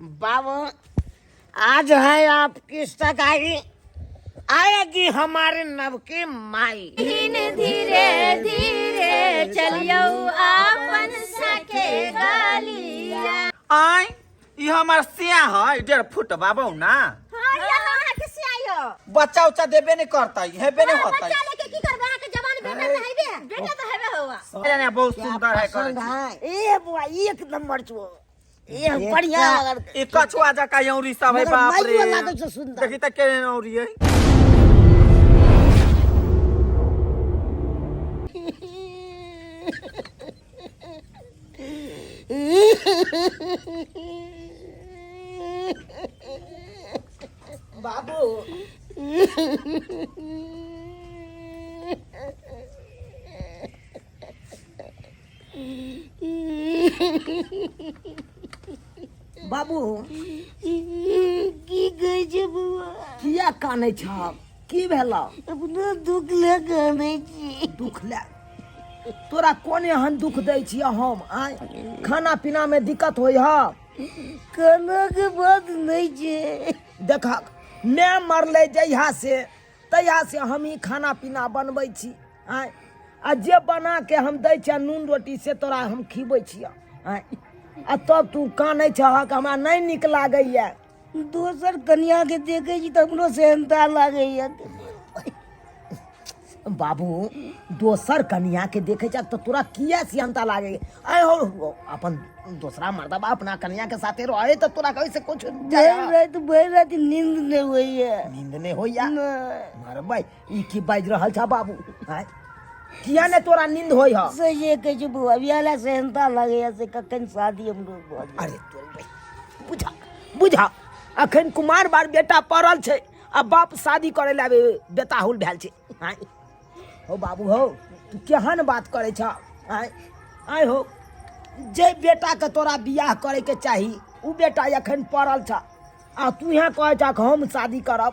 बाबू आज है आपकी सगाई, आएगी हमारे नवकी माई। धीरे धीरे चलियौ अपन सके गलिया। आय, ई हमर सिया है 1.5 फुट बाबू ना। हाँ, ये अहाँ के सिया यो। बच्चा उच्चा देबे नहीं करतै, हेबे नहीं होतै। बच्चा लेके की करबै? अहाँ के जवान बेटा तऽ हेबे है। बेटा तऽ हेबे हुआ। जाने बहुत सुंदर है करै पसंद छी। है ए बुआ, एक नंबर छो ए, बढ़िया। मगर ई कछुआ जका यौरी सब है। मगर बाप रे, माइयो लागै छौ सुंदर। देखी त केहन औरी है। बाबू, बाबू, की कहै छै बौआ? किया कानै छ? की भेलौ? अपना दुख ले कानै छी। दुख ले तोरा कोन एहन दुख दै छियै हम? आय, खाना पीना में दिक्कत होइ ह? खाना के बात नहीं छै। देखक, मैं मरलै जहिया से तहिया से हम ही खाना पीना बनबै छी। आँय, आ जे बना के हम दै छियै नून रोटी, से तोरा हम खिबै छियै। आँय, आ तब तू कानै छहक, हमरा नहि नीक लागैए। दोसर कनिया के देखै छी तऽ हमरो सेहनता लागैए। बाबू, दोसर कनिया के देखे छ तऽ तोरा किया सिहनता लागे? आय हो, अपन दोसरा मर्दबा अपना कनिया के साथे रहे तऽ तोरा कहीं से कुछ भरि राति, भरि राति नींद नहि होइए। नींद नहि होइया? नहि। मरबै, ई की बाजि रहल छ बाबू? आँय, किया ने तोरा नींद होइ ह? सहिए कहै छी बौआ, बियाह लए सेहनता लागैए से कखन शादी हमरो भऽ जाय। अरे तोर भाई, बुझा बुझा, अखन कुमार बार बेटा पड़ल छै आ बाप शादी करे ला बेताहुल भेल छै। आँय हो बाबू हो, तू केहन बात करे छ? आँय, आँय हो, जे बेटा के तोरा बियाह करे के चाही उ बेटा अखन पड़ल छ आ तू यहाँ कहै छ कि हम शादी करब।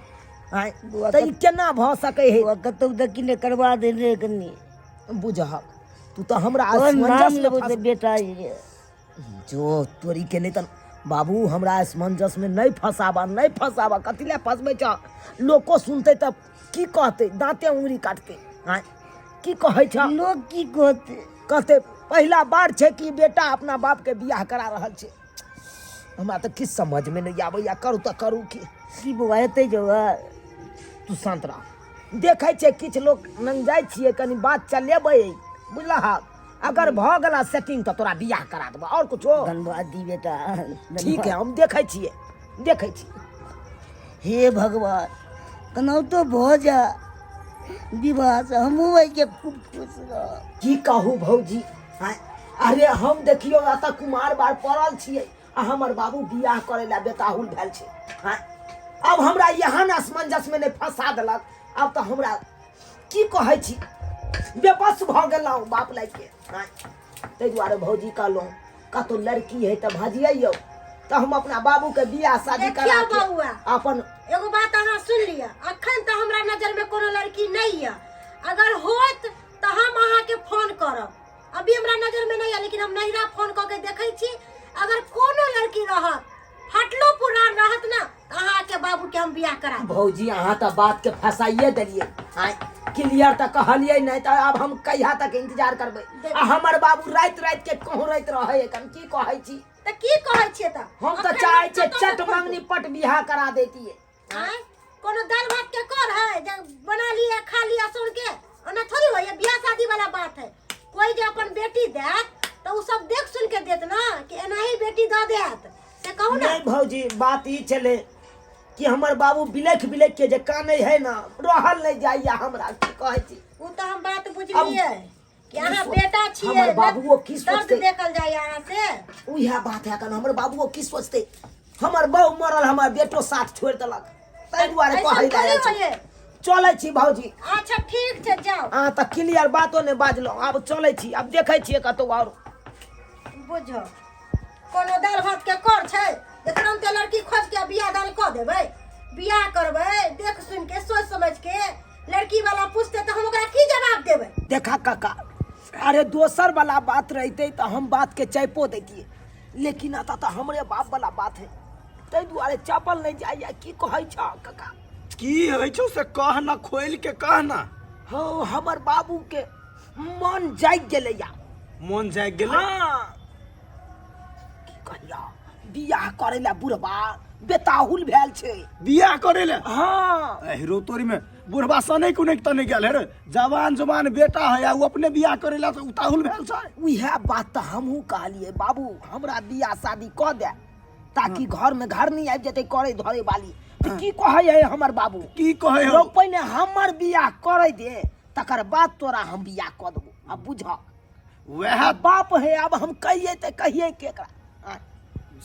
आँय, तऽ ई केना भऽ सकै है? बौआ, कतौ देखी ने करवा दे रे कनी। बुझहक, तू तऽ हमरा कोन नाम असमंजस में लेबो फंस तऽ बेटा ये। जो तोरी के नहि तऽ बाबू, हमरा असमंजस में नहि फंसाबा, नहि फंसाबा। कथी लए फंसबै छ? लोको सुनतै तऽ की कहतै? दाँते उंगरी काटतै। आँय, की कहै छ? लोग की कहते? कहते पहिला बार छै कि बेटा अपना बाप के बियाह करा रहल छै। हमरा तऽ किछु समझमे नहि आबैया, करू तऽ करू की? की बौआ, एतै जौआ? तू शान्त रह, देखै छियै किछु लोक लग जाइ छियै, कनि बात चलेबै, बुझलहक? अगर भऽ गेला सेटिंग तऽ तोरा बियाह करा देबौ, आओर कुछो? धन्यवाद दी बेटा। ठीक है, हम देखै छियै, देखै छियै। हे भगवान, केनाहितो भऽ जा विवाह से हमहूँ एहिके खूब खुश रहब। की कहू भौजी? आँय, अरे हम देखियौ एतऽ कुमार बार पड़ल छियै आ हमर बाबू बियाह करे ला बेताहुल भेल छै। आँय, अब हमरा एहन असमंजस में नहि फंसा देलक। आब तऽ हमरा की कहै छी, बेबस भऽ गेलहुँ बाप लाइके। आँय, ताहि दुआरे भौजी कहलहुँ, कतहु लड़की है तऽ भजियौ तऽ हम अपना बाबूके बियाह शादी करा देखियौ के बौआ। अपन एगो बात अहाँ सुन लिअ, अखन तऽ हमरा नजर में कोनो लड़की नहीं यऽ। अगर होत तऽ हम अहाँके फोन करब। अभी हमरा नजर में नहीं है, लेकिन हम नहिरा फोन कऽ के देखै छी। अगर कोनो लड़की रहत, फटलो पुरान रहत ना, तऽ अहाँके बाबू के हम बियाह करा देब। भौजी, अहाँ तऽ बात के फंसाइए देलियै। आँय, क्लियर तऽ कहलियै नहि, तऽ आब हम कहिया तक इंतजार करबै? आ हमर बाबू राति राति के कहरैत रहै एखन, की कहै छी? तऽ की कहै छियै तऽ? हम तऽ अखन चाहै छियै कतौ चट नहि मंगनी पट बियाह करा दैतियै। आँय, कोनो दाल भात के कर है जे बना लिया, खा लिया सुन के? ओना थोड़ी होइए। बियाह शादी वाला बात है, कोई जे अपन बेटी देत तऽ उ सब देख सुन के देत ना कि एनाही बेटी दऽ देत, से कहू ना। नहीं भौजी, बात ई छलै कि हमर बाबू बिलख बिलख के जे कानै है ना, रहल नहीं जाइया हमरा, की कहै छी? उ तऽ हम बात बुझलियै कि अहाँ बेटा छियै, हमर बाबुओ की दर्द सोचतै? देखल जाइए अहाँ से। उएह बात है, हमर बाबुओ की सोचतै? हमर बहु मरल, हमर बेटो साथ छोड़ि देलक, ताहि दुआरे ऐसन कहै लए थोड़ी आयल छी। होइए। चलै छी भौजी। अच्छा, ठीक छै, जाउ। अहाँ तऽ क्लियर बातो नहि बाजलहुँ। आब चलै छी, आब देखै छियै कतहु आओर। बुझो, कोनो दालि भात के कर छै जे तुरन्ते लड़की खोज के बियाह दान कऽ देबै? बियाह करबै देख सुन के, सोच समझ के। लड़की वाला पूछते तऽ हम ओकरा की जवाब देबै? देखा काका, अरे दोसर वाला बात रहिते तऽ हम बात के चैपो दैतियै, लेकिन एतऽ तऽ हमरे बाप वाला बात है। ताहि दुआरे चापल नहि जाइए। की कहै छह काका? की होइ छौ से कह ना, खोलि के कह ना। हौ, हमर बाबू के मन जागि गेलैया। मन जागि गेलै? हाँ, की कहिया, बियाह करै लए बुढ़बा बेताहुल भेल छै। बियाह करे ले? हाँ। अहिरो तोरी में बुढ़बा सने कुने तने गेल हे रे, जवान जवान बेटा है आ उ अपने बियाह करे ला तो उताहुल भेल छै। उएह बात तऽ हमहूँ कहलियै, बाबू हमरा बियाह शादी कऽ दे ताकि घर में घर नहीं आबि जेतै करे धरे वाली। तऽ की कहै है हमर बाबू? की कहै हौ? पहिने हमर बियाह करे दे, तकर बाद तोरा हम बियाह कऽ देबो। आब बुझ, वएह बाप है, आब हम कहिए तऽ कहिए केकरा?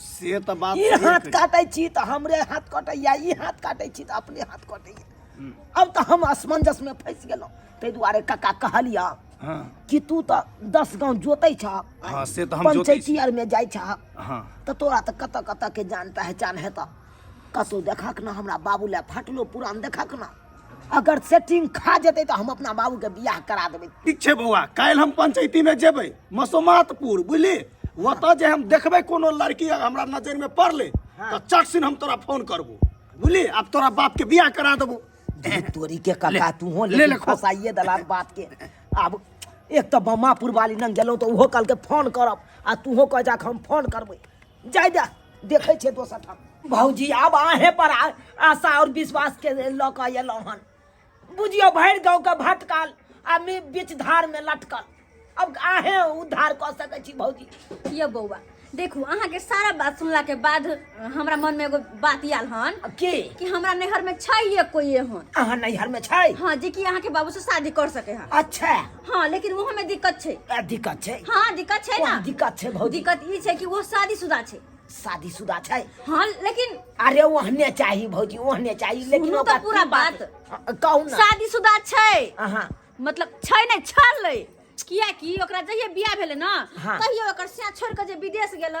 से तऽ बात ई हाथ काटै छी तऽ हमरे हाथ कटैया, ई हाथ काटै छी तऽ अपने हाथ कटैया। अब तऽ हम असमंजस में फंसि गेलहुँ। ताहि दुआरे काका कहलिया कि तू तऽ 10 गाँव जोतै छह। हाँ, से तऽ हम जोतै छी। पंचायती आर में जाइ छह। हाँ। तऽ तोरा तऽ कतऽ कतऽ के जान पहचान हेतऽ, कतौ देखक ना हमरा बाबू लए फाटलो पुरान देखक ना, अगर सेटिंग खा जेतै तऽ हम अपना बाबू के बियाह करा देबै। ठीक छै बौआ, काल्हि हम पंचायती में जेबै मसोमातपुर, बुझली? ओतऽ जे हम देखबै कोनो लड़की अगर हमरा नजर में पड़लै तऽ चट सिन हम तोरा फोन करबो, बुझली? आब तोरा बाप के बियाह करा देबो। तोरी के काका, तू हो ले लेकिन ले खो। फसाइए दलाल बात के। आब एक तऽ बम्मापुर वाली नंग गेलहुँ तऽ ओहो कहलकै फोन करब, आ तूहो कह जाक हम फोन करबै। जाय दे, देखै छियै दोसर ठाम। भौजी, आब अहें पर आशा और विश्वास के लऽ कऽ एलहुँ हन। बुझियौ भरि गाँव के भटकल आ बीच धार में लटकल, अब अहें उद्धार कऽ सकै छी भौजी। यौ बौआ, देखू, अहाँके सारा बात सुनला के बाद हमरा मन में एगो बात आयल हन। की? कि हमरा नैहर में छै कोई एहन। अहाँ नैहर में छै? हाँ, जे कि अहाँके बाबू से शादी कर सके हन। अच्छा। हाँ, लेकिन वहाँ में दिक्कत छै। दिक्कत छै? हाँ, दिक्कत छै ना। कोन दिक्कत छै भौजी? दिक्कत ई छै कि वो शादीशुदा छै। शादीशुदा छै? हाँ, लेकिन अरे ओहने चाही भौजी, ओहने चाही, लेकिन सुनू तऽ ओकरा पूरा की बात? बात। हाँ, कहू ना। शादीशुदा छै। अहाँ मतलब छै नहि, छलै। कियाकि ओकरा जहिया बियाह भेलै ना, तहिया ओकर सिया छोड़ के जे विदेश गेलै,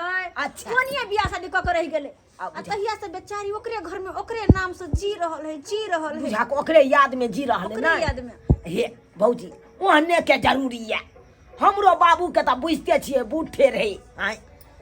ओनिये बियाह शादी कऽ के रहि गेलै। आ आ बुझा। तहिया से बेचारी ओकरे घर में ओकरे नाम से जी रहल है, जी रहल है। बुझा के ओकरे याद में जी रहल है। ओकरे ना याद में। हे भौजी, ओहने के जरूरी है। हमरो बाबू के तऽ बुझते छियै, बूढ़े रहे आँय।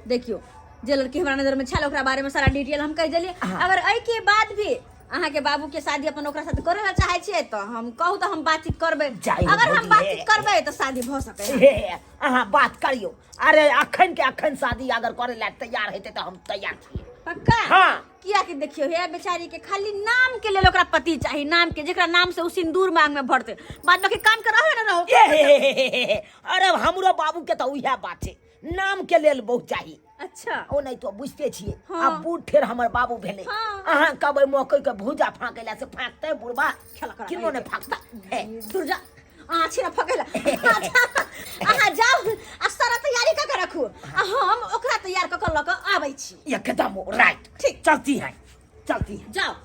देखियो, जे लड़की हमरा नजर में छल ओकरा बारे में सारा डिटेल हम कहि देलियै। अगर एहि के बाद भी अहाँ के बाबू के शादी अपन ओकरा साथ करे ला चाहे छियै तऽ हम कहू तऽ हम बातचीत करबै। जाइ हो अगर हम भौजी, बातचीत हे। करबै तऽ शादी भऽ सकै है। हे अहाँ बात करियौ। अरे अखन के अखन शादी अगर करे ला तैयार हेतै तऽ हम तैयार छियै। पक्का? हाँ। कियाकि देखियौ, हे बेचारी के खाली नाम के लेल ओकरा पति चाही, नाम के, जेकरा नाम से उ सिंदूर मांग में भरतै, बाद बाकी काम के रहो ना रहो। ए हे हे हे हे हे। अरे हमरो बाबू के तऽ उएह बात छै, नाम के लेल बहुत चाही। अच्छा। ओ नहीं तो बुझते छियै, हाँ। आब बूढ़ ठेर हमर बाबू भेलै। अहाँ कहबै मकई के भूजा फाँकै ला से फाँकतै बुढ़बा? खेला करा किनो नहि फाँकता। हे। दूर जा, अहाँ छी ना फकेला। अहाँ जाउ आ सारा तैयारी कऽ के रखू, आ हम ओकरा तैयार कऽ के लऽ के आबै छी। एकदम राइट। ठीक। चलती है, चलती है। जाओ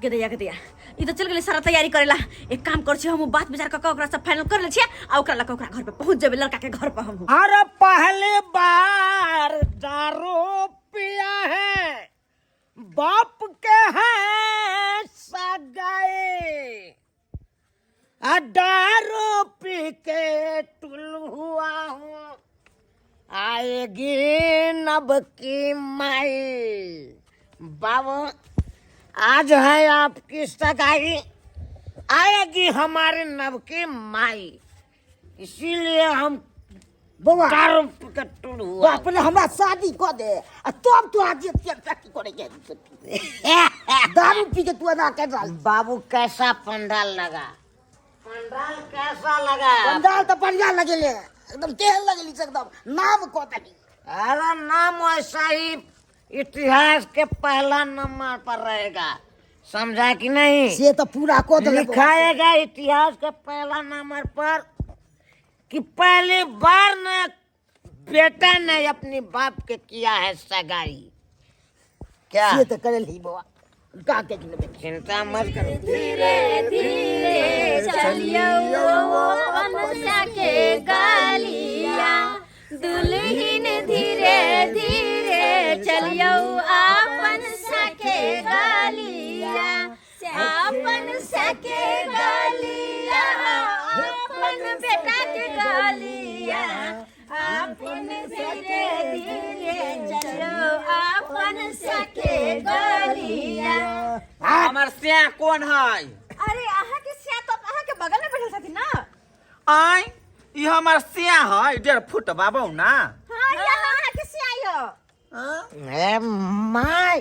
गेदैया, गेदैया, ई तऽ चलि गेलै सारा तैयारी करेला। एक काम कर छी, हम बात विचार कऽ के ओकरा सब फाइनल कर लै छियै आ ओकरा लऽ के ओकरा घर पे पहुँच जेबै, लड़का के घर पर हम। अरे पहली बार दारू पिया है, बाप के है सगाई, आ दारू पी के टुल हुआ हूँ, आएगी नब की माई। बाबू आज है आपकी सगाई, आएगी हमारे नब की माई, इसीलिए हम बौआ दारू पी के टुल हुआ। बौआ, पहिले हमरा शादी कऽ दे आ तब तू आज की करे के दारू पी के तू एना कर रहल। बाबू कैसा पंडाल लगा? पंडाल कैसा लगा? पंडाल तो बढ़िया लगेले, एकदम केहन लगेली से एकदम नाम कऽ देली। अरे नाम ऐसा ही इतिहास के पहला नंबर पर रहेगा, समझा कि नहीं? से तो पूरा कऽ देले। लिखाएगा इतिहास के पहला नंबर पर कि पहली बार न बेटा ने अपनी बाप के किया है सगाई। क्या से तऽ करल ही बौआ, का के लेबै। चिंता मत करो। धीरे धीरे चलियो अपन के गालिया, दुल्हिन धीरे धीरे चलियो अपन सके गालिया, अपन सके गालिया, अपन बेटा के गालिया, अपन धीरे धीरे चलो अपन सके गालिया। हमर सिया कोन है? अरे अहाँ के सिया तो अहाँ के बगल में बैठल छथिन ना। आय, ई हमर सिया है 1.5 फुट बाबू ना। हाँ, ये अहाँ के सिया यो। ए my,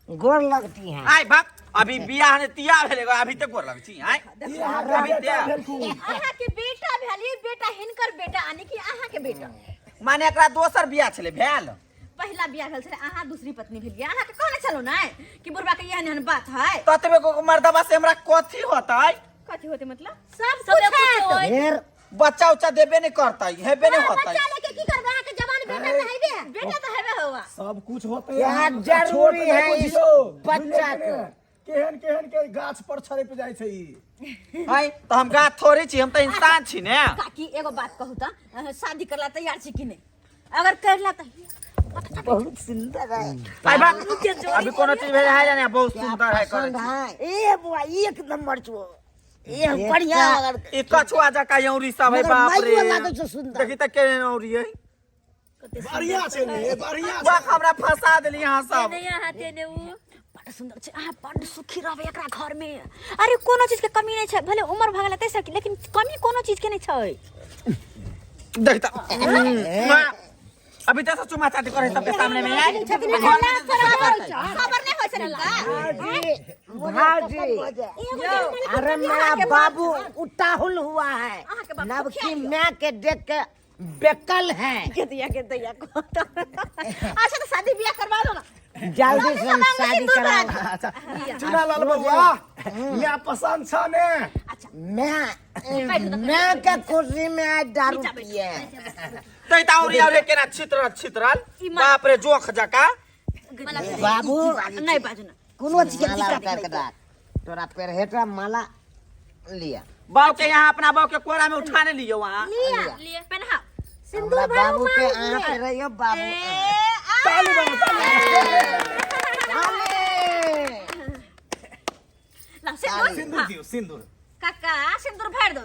गोर लगती है। आय बाप, अभी बियाह ने तिया भेले, अभी तक गोर लग छी। आय ई अहाँके अभी बेटा तिया भेलखुन। अहाँ के बेटा भेल, ई बेटा हिनकर बेटा, यानी कि अहाँ के बेटा। माने एकरा दोसर बियाह छले भेल। पहिला बियाह भेल छलै, अहाँ दूसरी पत्नी भेलियै। अहाँ के कहने छलहुँ ने कि बुढ़बा के एहन एहन बात है। ततबे को मर्दबा से हमरा कथी होतै? कथी होतै मतलब? सब कुछ हैत। फिर बच्चा उच्चा देबे नहीं करतै, हेबे नहीं होतै। बच्चा लेके की करबै? अहाँके जवान बेटा तऽ हेबे है। बेटा तऽ हेबे हौआ। सब कुछ होते क्या जरूरी है इस बच्चा के? केहन केहन के गाछ पर छड़प जाइ छै ई। है तऽ हम गाछ थोड़े छी, हम तऽ इंसान छी ने। काकी एगो बात कहू तऽ, अहाँ शादी करला तैयार छी कि नहि? अगर करला तऽ बहुत सुंदर है। आई बाप, अभी कोनो चीज भेल है जाने, बहुत सुंदर है करे। पसंद है। ए बुआ एक नंबर छो, ए बढ़िया। मगर ई कछुआ जका यौरी सब है। मगर बाप रे, माइयो लागै छौ सुंदर। देखी तऽ केहन औरी है। बढ़िया छै ने, बढ़िया छै। बाप, हमरा फंसा देली अहाँ सब। बड़ सुंदर छै। अहाँ बड़ सुखी रहबै एकरा घर में। अरे कोनो चीज के कमी नहि छै, भले उम्र भऽ गेल ताहि लेकिन कमी कोनो चीज के नहि छै। देख तऽ अभी तऽ चुमा चाटी करे सबके सामने में आइ। खबर नहि होइ छै ने। भाजी, अरे मेरा बाबू उताहुल हुआ है, नवकी माँ के देख के बेकल है। के दैया के दैया को। अच्छा तो शादी बियाह करवा दो ना। जल्दी से हम शादी करा। अच्छा चुनालाल बबुआ, मैं पसंद छ ने? मैं मैं के खुशी में आज दारू पिए। तै तऽ औरी औरी केना छितरल छितरल, बाप रे, जोख जका। बाबू नहि बाजू ना। कोनो चीज के माला दिक्कत उतार नहीं। के राख, तोरा पैर हेटा माला लिया। बाप के यहाँ अपना बाप के कोरा में उठाने लियो वहाँ। लिए पहनाओ। हमरा बाबू के आँख रहियो बाबू। ताली बजाओ, ताली। ताली। ला सिंदूर। सिंदूर दियो, सिंदूर। काका सिंदूर भर दो।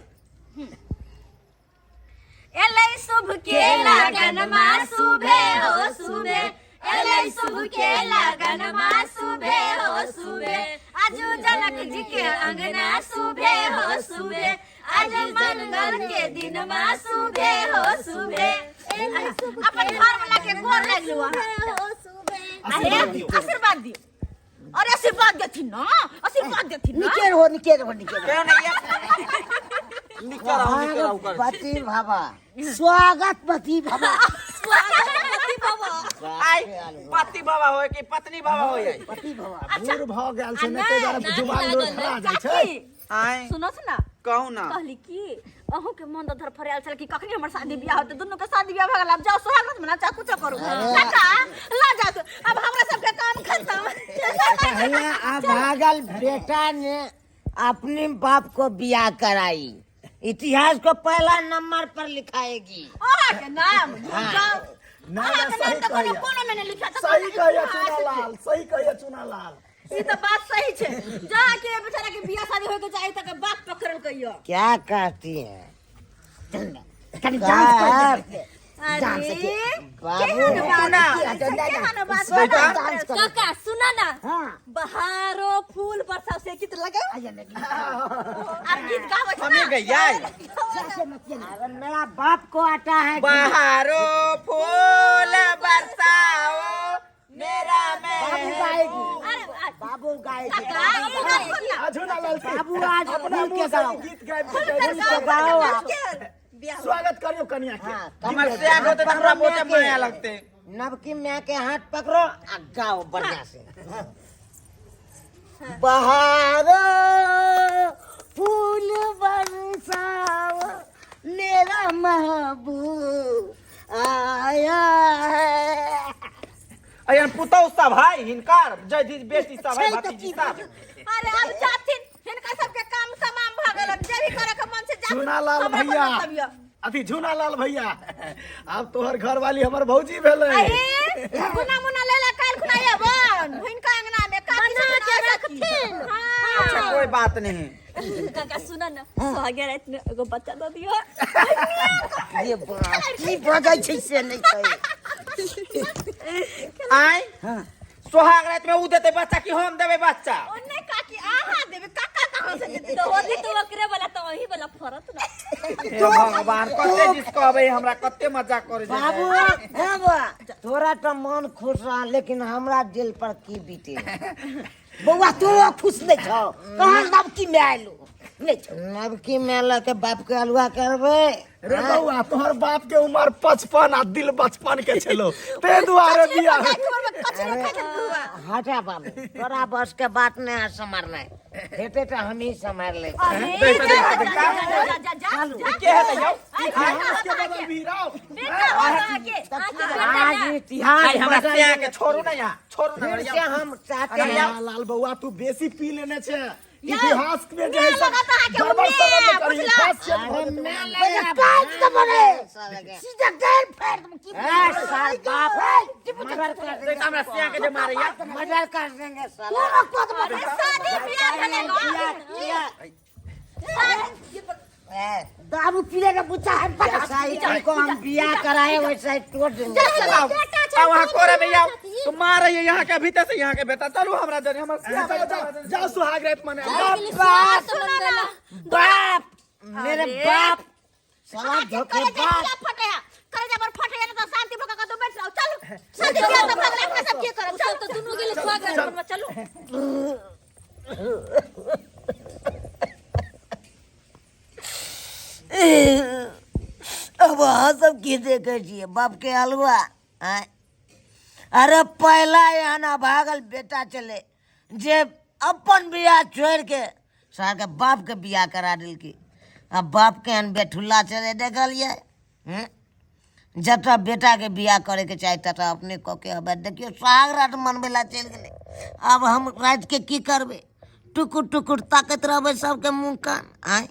एलै शुभ के लगन मा सुबे हो सुबे, एलै शुभ के लगन मा सुबे हो सुबे, आजू जनक जी के अंगना सुबे हो सुबे, आज मंगल के दिन मा सुबे हो सुबे। अपन घर वाला के गोर लागि लू अहाँ। अरे आशीर्वाद दियो। अरे आशीर्वाद देथिन ना, आशीर्वाद देथिन ना। निके रहो, निके रहो, निके रहो। केना नहीं निकल आओ, निकल आओ कर। पति भाबा स्वागत पति बाबा। आई पति बाबा होय कि पत्नी बाबा होय? पति बाबा। बूढ़ भऽ गेल छै ने, ताहि दुआरे जुबान लोथरा जाइ छै। काकी आय सुनत ना? कहू ना। कहली कि अहूँ के मन धर फरियाल छल कि कखनी हमर शादी बियाह होते। दुनू के शादी बियाह भऽ गेल, आब जाओ सोहागत मना, चाहे कुछो करू। काका ला जाओ, अब हमरा सबके काम खत्म। पहला अभागल बेटा ने अपने बाप को बियाह कराई, इतिहास को पहला नंबर पर लिखाएगी। अहाँ के नाम जाओ। ना, अहाँ ना, के नाम सही तऽ कोनो कहैया। कोनो में नहि लिखा। सही कहैया चुनालाल, सही कहैया चुनालाल। ई तऽ बात सही छै, जहाँ के बेचारा के बियाह शादी होय के चाही तक बाप पकड़ल कहियो। क्या कहती है? कनी डांस कर दे। अरे बाबू केहन बात ना। केहन बात। डांस कर। काका सुना ना। हाँ। बहारो फूल बरसा से गीत लगे। अब गीत गाबै छै हमें ना। गैया। अरे मेरा बाप को आता है। बहारो फूल बरसाओ मेरा बाबू मैं गाएगी। अरे बाबू गाएगी। काका ई गाओ ना। आ झुनालाल से बाबू आज अपना खुल के मुंह से गाओ। ई गीत गाबि के खुल गाबि के गाओ आप। स्वागत करियो कनिया के। हाँ, हमर त्याग होते तऽ हमरा बहुते माया लगते। नवकी माँ के हाथ पकड़ो आ गाओ बढ़िया से। बहारो फूल बरसाओ, मेरा महबूब आया है। अयन पुतौ सब है हिनकर, जय बेटी सब है, भतीजी सब। अरे अब जाथिन, हिनका सबके काम तमाम भऽ गेल, जे भी करे के मन से जाथिन। झुनालाल हमरा कोन भैया। मतलब यऽ? अथी झुनालाल भैया, आब तोहर घरवाली हमर भौजी भेलै। अरे गुना मुना लेला काल्हि खुना एबन हिनका अंगना में काकी बना सब के रखथिन। हाँ। अच्छा कोई बात नहीं। काका सुन न, सोहागे रात में एगो बच्चा दऽ दियौ। ये बाप, की बजै छै से नहि कहि। आय सोहाग रात में ऊ देते बच्चा कि हम देबै बच्चा? ओने काकी अहाँ देबै, काका कहाँ से देतै? तो होली तो ओकरे वाला तो वही वाला फरत ना। हे भगवान, कते जिस कहबै हमरा, कते मजा करे छै। बाबू हे बौआ, तोरा तो मन खुश रहा, लेकिन हमरा दिल पर की बीते? बौआ तोरो खुश नहि छौ? कहाँ नवकी में आयलो नहि छौ? नवकी में लऽ के बाप के अलुआ करबै। रे बौआ, तोहर बाप के उमर 55 आ दिल बचपन के छलो, ते दुआरे बियाह। हटा बाबू, तोरा बस के बात नहीं है संभालना, हेते तो हम ही संभाल ले। अरे जा जा जा जा जा जा। के हेतै यौ? इतिहास के बदल भी राव। बेटा हो अहाँके, अहाँके बेटा आज ना। इतिहास आई हमरा बदल सिया के गेलै। छोड़ू ना, यहाँ छोड़ू ना। फिर से हम चाहते हैं। लाल बौआ, तू बेसी पी लेने छे। इतिहास में जे है मैं सब लगता है कि गड़बड़ मैं सड़बड़ करी, बुझला। इतिहास चेंज भऽ अरे जेतै। मैं लगा काज के बने सीधा गैर फेर दम की। ए, साल बाप मर्डर कर देख देंगे, हमरा सिया के जे मारे यार। मर्डर कर देंगे साला। तोरा को तो अरे शादी बियाह भेलै किया गो। किया ए, दारू पीले के बुच्चा है। जैसा ही तुमको हम बियाह कराए वैसा ही तोड़ देंगे। आओ आओ वहाँ कोरे में आओ, तुम मारे है यहाँ के भीतर से यहाँ के बेटा। चलो हमरा जने हमर सिया जाओ, जाओ, जाओ सुहाग रात मनाओ। बाप सुनो ना। बाप मेरे बाप साला धोखेबाज। फटे करे जबर फटे ना तो शांति भोका का तो बैठ जाओ। चलो शादी बियाह तो भगला अपना सब के करब। चलो तो दुनू गेले सुहाग रात में, चलो। अब अहाँ सब की देखे छियै बाप के हलवा? आँय, अरे पहला एहन अभागल बेटा चले जे अपन बियाह छोड़ि के सार के बाप के बियाह करा देलकै। आ बाप के एहन बेठुल्ला चले देखलियै? हूँ, जतऽ बेटाके बियाह करैके चाही ततऽ अपने कऽ के अब देखियौ सोहाग रात मनबै लए चलि गेलै। आब हम रातिके की करबै? टुकुर टुकुर ताकैत रहबै सबके मुँह कान। आँय,